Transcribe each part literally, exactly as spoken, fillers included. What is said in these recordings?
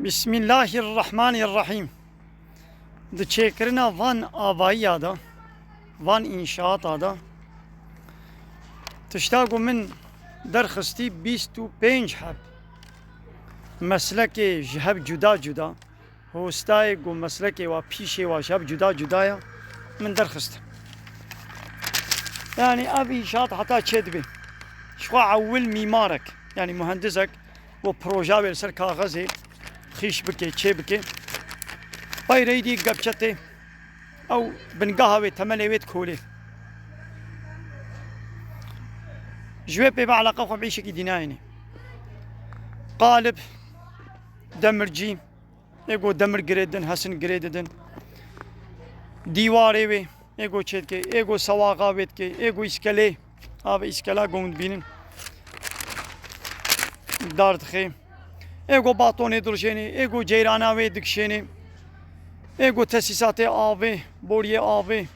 Bismillahirrahmanirrahîm. Di çêkirina van avayiya de, van înşaata de, tişta ku min derxistî bîst û pênc heb meslekê ji hev cuda cuda, hostayê ku meslekê wa pîşê wa ji hev cuda cuda ye, min derxist. Yanî ev înşaat heta çê dibe. Ji xwe ewil mîmarek, yanî muhendisek, û proja wê li ser kaxezê xîş bike, çê bike. Peyreydî gepçe tê. Ew bingeha wê, temelê wê dikolê. Ji wê pê ve eleqa xwe bi îşekî dî nayêne. Qalib, demircî, ê ku demir girê didin, hesin girê didin. Dîwarê wê, ê ku çê dike, ê ku sewaxa wê dike, ê ku îskelê, a vê îskela ku hûn dibînin, dar dixê. Ê ku batonê dirijênê, ê ku ceyrana wê dikişênê, ê ku tesîsatê avê, boriyê avê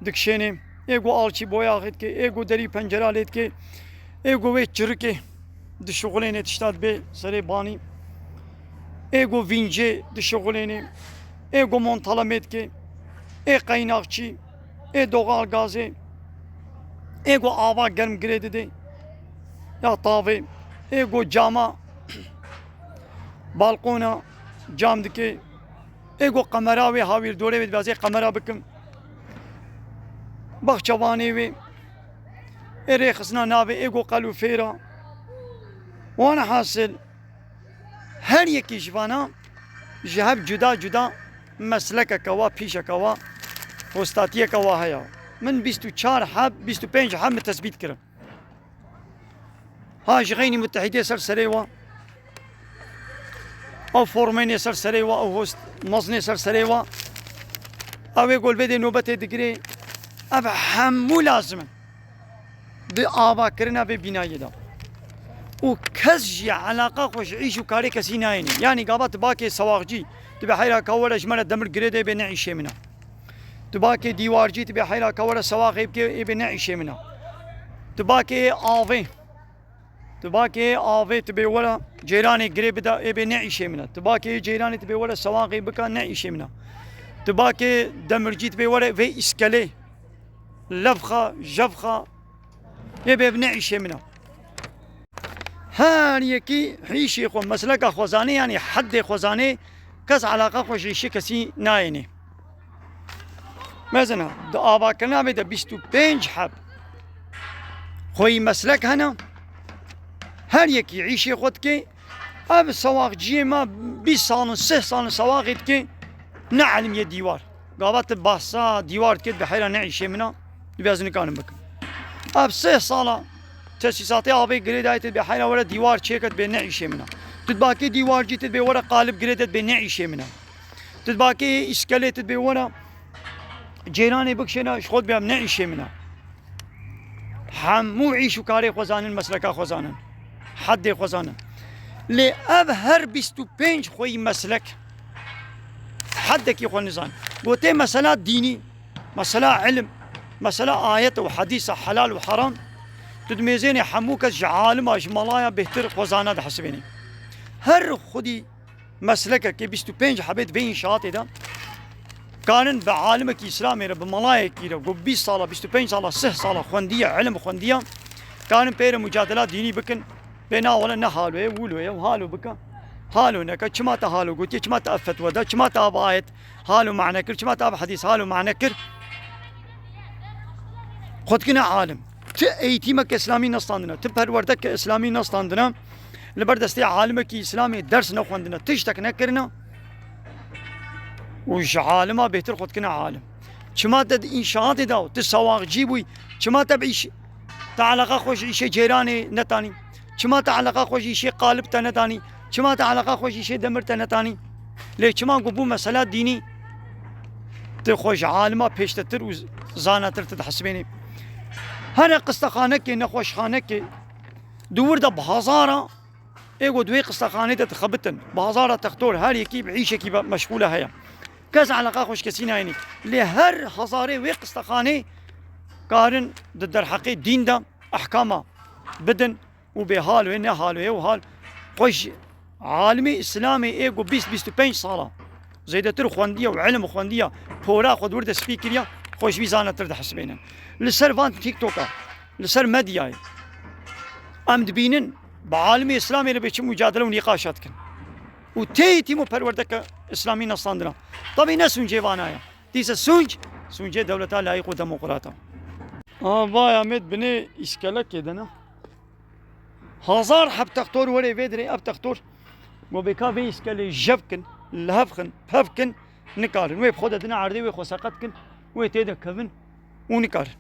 dikişênê, ê ku alçî boyaxê dike, ê ku derî pencera lê dike, ê ku wê çirikê dişuxulênê, tişta dibê serê banî, ê ku vîncê dişuxulênê, ê ku montalemê dike, ê qeynaxçî, ê doğal gazê, ê ku ava germ girê didê ya tavê, ê ku cama balqona cam dike, ê ku qemera wê, hawîrdorê wê, dibê ez ê qemera bikim, baxçevanê wê, ê rêxistina navê, ê ku qelûfêra. Wana hasil, her yekî ji vana ji hev cuda cuda meslekeke wa, pîşeke wa, hostatiyeke wa heye. Min bîst û çar heb, bîst û pênc heb min tesbît kirin. Ha ji xeynî mutehîdê ser serê wa, ew formênê ser serê wa, ew host mezinê ser serê wa, ew ê ku li vê dê nobetê digirê, ev hemû lazim in. Bi avakirina vê bînayê de. Û kes jî eleqa xwe ji îş û karê kesî nayêne. Yanî gava tu bakê sewaxcî, tu bê heyra ka were ji me re demir girê de, ê bê ne îşê min e. Tu bakê dîwarcî, tu bê heyra ka were sewaxê bikê, ê bê ne îşê min e. Tu bakê avê, tu bakê avê, tu bê were ceyranê girê bide, ê bê ne îşê min e. Tu bakê ceyranê, tu bê were sewaxê bike, ne îşê min e. Tu bakê demircî, tu bê were vê îskelê, levxa, jevxa, ê bê ne îşê min e. Her yekî hîşê xwe, mesleka xwe zanê, yanî heddê xwe zanê, kes eleqa xwe ji îşê kesî nayênê. Mezin e, di avakirina vê de bîst û pênc heb xweyî meslek hene, her yekî îşê xwe dike. Ev sewaxciyê me bîst sal in, sih sal in sewaxê dike, ne elimiyê dîwar. Gava tu behsa dîwar dikê, dibê heyra ne îşê min a, dibê ez nikarim bikim. Ev sih sala tesîsatê avê girê dayê, tu dibê heyra were dîwar çêke, dibê ne îşê min a. Tu dibakê dîwarcî, tu dibê were qalib girê de, dibê ne îşê min a. Tu dibakê îskelê, tu dibê were ceyranê bikişêne, ji xwe dibê ev ne îşê min a. Hemû îş û karê xwe zanin, mesleka xwe zanin, heddê xwe zanin. Lê ev her bîst û pênc xweyî meslek heddekî xwe nizan. Gotê mesela dînî, mesela ilim, mesela ayet û hedîsa helal û heram, tu dimêzênê hemû kes ji alima, ji malaya bêhtir xwe zana dihesibênê. Her xwedî meslekekê bîst û pênc hebê di vê înşaatê de karin bi alimekî Îslamê re, bi malayekî re ku bîst sala, bîst û pênc sala, sih sala xwendiye, ilim xwendiye, karin pê re mucadela dînî bikin. Bê na wele ne halo ye, wilo ye, halo bike, halo neke, çima te halo gotiye, çima te ev fetwa da, çima te ev ayet halo mane kir, çima te ev hedîs halo mane kir. Xwe dikine alim. Ti eğitimeke Îslamî nestandine, ti perwerdeke Îslamî nestandine, li ber destê alimekî Îslamê ders nexwendine, tiştek nekirine û ji alima bêhtir xwe dikine alim. Çima te di înşaatê de û tu sewaxcî bûyî, çima te bi îş, te eleqa xwe ji îşê ceyranê netanî? Çima te eleqa xwe ji îşê qalib te netanî? Çima te eleqa xwe ji îşê demir te netanî? Lê çima ku bû mesela dînî, tu xwe ji alima pêştetir û zanatir tu dihesibênî. Here qistexanekê, nexweşxanekê, di wir de bi hazara ê ku di wê qistexanê de dixebitin. Bi hazara textor, her yekî bi îşekî be-, meşxûle heye. Kes eleqa xwe ji kesî nayênî. Lê her hazarê wê qistexanê karin di derheqê dîn de ehkama bidin û bê hal wê, ne hal wê û hal xwe ji Alimê Îslamê ê ku bîst bîst û pênc sala zêdetir xwendiye û ilim xwendiye, pora xwe di wir de spî kiriye, xwe ji wî zanetir dihesibênin. Li ser van TikToka, li ser medyayê em dibînin, bi alimê Îslamê re bê çi mucadele û nîqaşa dikin. Û tê êtîm û perwerdeke Îslamî nestandina. Tabî ne sûncê vana ye. Dîse sûnc, sûncê dewleta layîq û demokrat e. Avaya me di binê îskelekê de ne. Hazar heb textor were vê dirê, ev textor go bêka vê îskelê jev kin, li hev xin, pev kin, nikarin. Wê bi xwe de dine erdê, wê xwe seqet kin, wê tê de kevin û nikarin.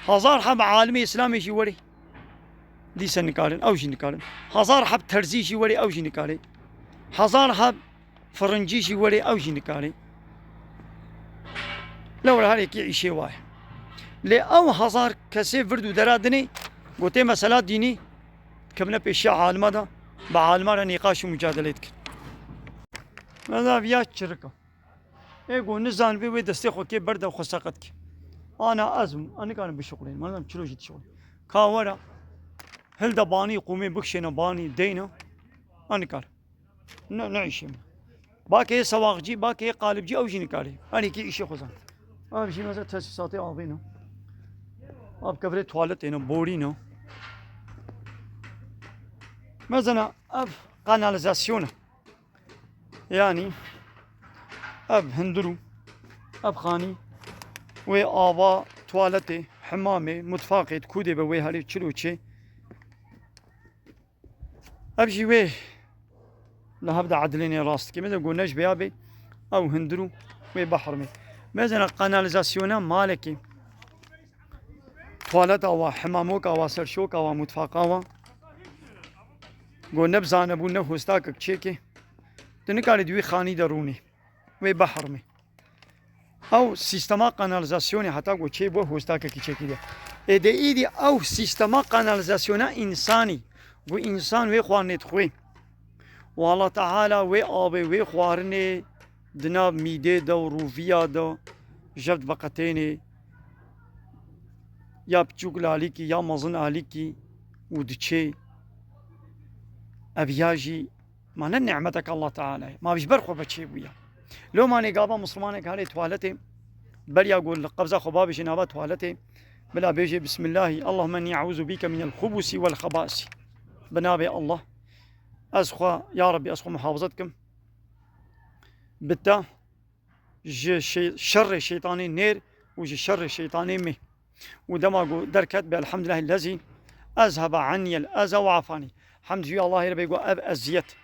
Hazar heb alimê Îslamê jî were. Dîse nikarin, ew jî nikarin. Hazar heb terzî jî were, ew jî nikare. Hazar heb firincî jî were, ew jî nikare. Lewra her yekî îşê wa ye. Lê ew hazar kesê vir dû dera dinê, gotê mesela dînî, kevine pêşiya alima de, bi alima re nîqaş û mucadelê dikin. Mesela viya çirika. Ê ku nizanibê wê destê xwe kê berde û xwe seqet kê. Ana ez im, a nikarim bişuxulênim, ma nizam çilo jî dişuxulê. Ka were, hilde banî qûmê bikişêne banî deyne, a nikar. Ne, ne îşê min. Bakê yê sewaqcî, bakê yê qalibcî ew jî nikarê. Her yekî îşê xwe zan. Ev jî mesela tesîsatê avê ne. Ev kevirê tuwaletê ne, borî ne. Mezena ev kanalizasyon e. Yanî ev hundir û ev xanî wê ava tuwaletê, hemamê, mutfaqê, di kûdê be wê herê çilo çê. Ev jî wê li hev de edilênê rast dikê. Min de got ne ji bêya bê ew hundir û wê bihurmê. Mezena kanalizasyona malekê, tuwaleta wa, hemamoka wa, serşoka wa, mutfaqa wa. Got ne bi zanebûn ne hostakek çêkê. Tu nikarî di wî xanî de rûnî. Wê bihurmê. Ew sîstema kanalizasyonê heta ku çê bû hostakekî çêkiriye. Ê de îdî ew sîstema kanalizasyona însanî, ku însan wê xwarinê dixwê. Û Allah Teala wê avê, wê xwarinê di nav mîdê de û rûviya de jev diveqetênê, ya piçûk li alîkî, ya mezin alîkî û diçê. Ev ya jî Ma ne nimetek Allah Teala ye. Ma ji ber xwe ve çêbûye. Lomanê gava Muslimanek herê tuwaletê, beriya ku li qebza xwe babêje nava tuwaletê, bila bêje Bismillahî, Allahümme inni eûzu bike minel xubusi vel xebaisi. Bi navê Allah, ez xwe, ya Rabbî, ez xwe muhafazet kim. Bi te ji şey-, şerrê şeytanê nêr û ji şerrê şeytanê mê. Û dema ku derket be, elhamdulillahî lezî ezhebe anniyel eza ve afani. Hemd ji Allahê re bê ku ev eziyet,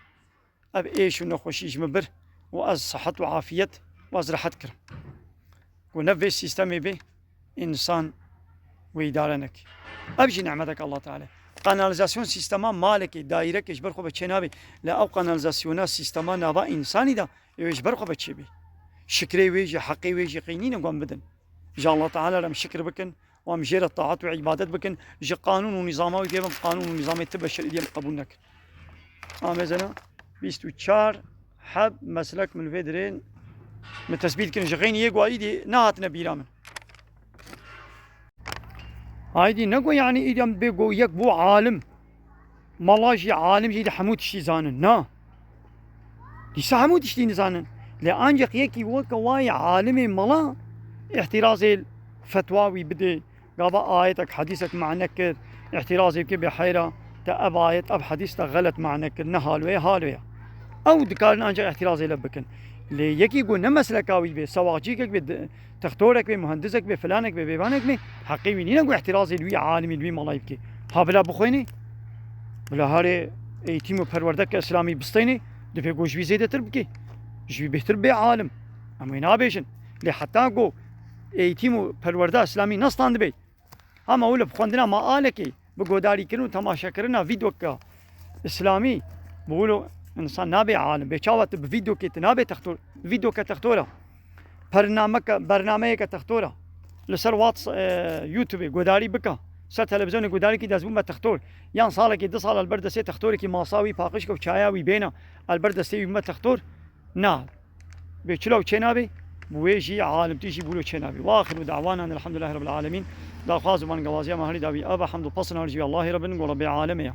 ev êş û nexweşî ji min bir û ez sihet û afiyet û ez rehet kirim. Ku ne vê sîstemê bê, însan wê îdare nekê. Ev jî nimetek Allah Teala. Kanalizasyon sîstema malekê, dairekê ji ber xwe ve çênabê. Lê ew kanalizasyona sîstema nava însanî de, Ê wê ji ber xwe ve çêbê. Şikrê wê jî, heqê wê jî qey nîne ku em bidin. Ji Allah Teala re em şikir bikin û em jê re taat û îbadet bikin. Ji qanûn û nîzama wî dê em qanûn û nîzamê ti beşer êdî em qebûl nekin. A mezena bîst û çar heb meslek min vê dirên min tesbît kirin. Ji xeynî yê ku êdî nehatine bîra min. Aydî ne ku, yanî, îdî em bê ku yek bû alim. Mala jî, alim jî de hemû tiştî zanin. Na. Dîsa hemû tiştî nizanin. Lê ancak yekî weke wayê alimê mala îhtirazê fetwa wî bidê. Gava ayetek, hedîsek mane kir, îhtirazê bike bê heyra te ev ayet, ev hedîs te xelet mane kir. Ne hal wê ye, hal wê ye. Ew dikarin ancak îhtirazê lê bikin. Lê yekî ku ne mesleka wî bê, sewaqcîkek bê, di-, Textorek bê, muhendisek bê, filanek bê, bêvanek bê, heqê wî nîne ku îhtirazê li wî alimî, li wî malayî bike. Ha bila bixwênê, bila herê eğitim û perwerdeke îslamî bistênê, dibê ku ji wî zêdetir bike. Ji wî bêhtir bê alim. Em wê nabêjin. Lê heta ku eğitim û perwerda îslamî nestandibe, Hema wilo bi xwendina maalekê, bi godarîkirin û temaşekirina vîdyoka îslamî, bi wilo însan nabe alim. Bê çawa tu bi vîdyokê tu nabe textor, vîdyoke textora. Pernameke, bernameyeke textora. Li ser Whats-, e, YouTubeê godarî bika. Ser televîzyonê godarîkî dest bûme textor. Yan salekî du sal li ber destê textorekî masa wî paqij ke û çaya wî bêna. Li ber destê wî bûme textor. Na. Bê çilo çê nabê, bi wê jî alimtî jî bi wilo çê nabê. Wa axiru da'wana elhamdülillahi rabbil alemin. Daxwaz û bangewazîya me herî dawî ev e, hemd û pesn her jî Allahê re bin, ku Rebbê alemê ye.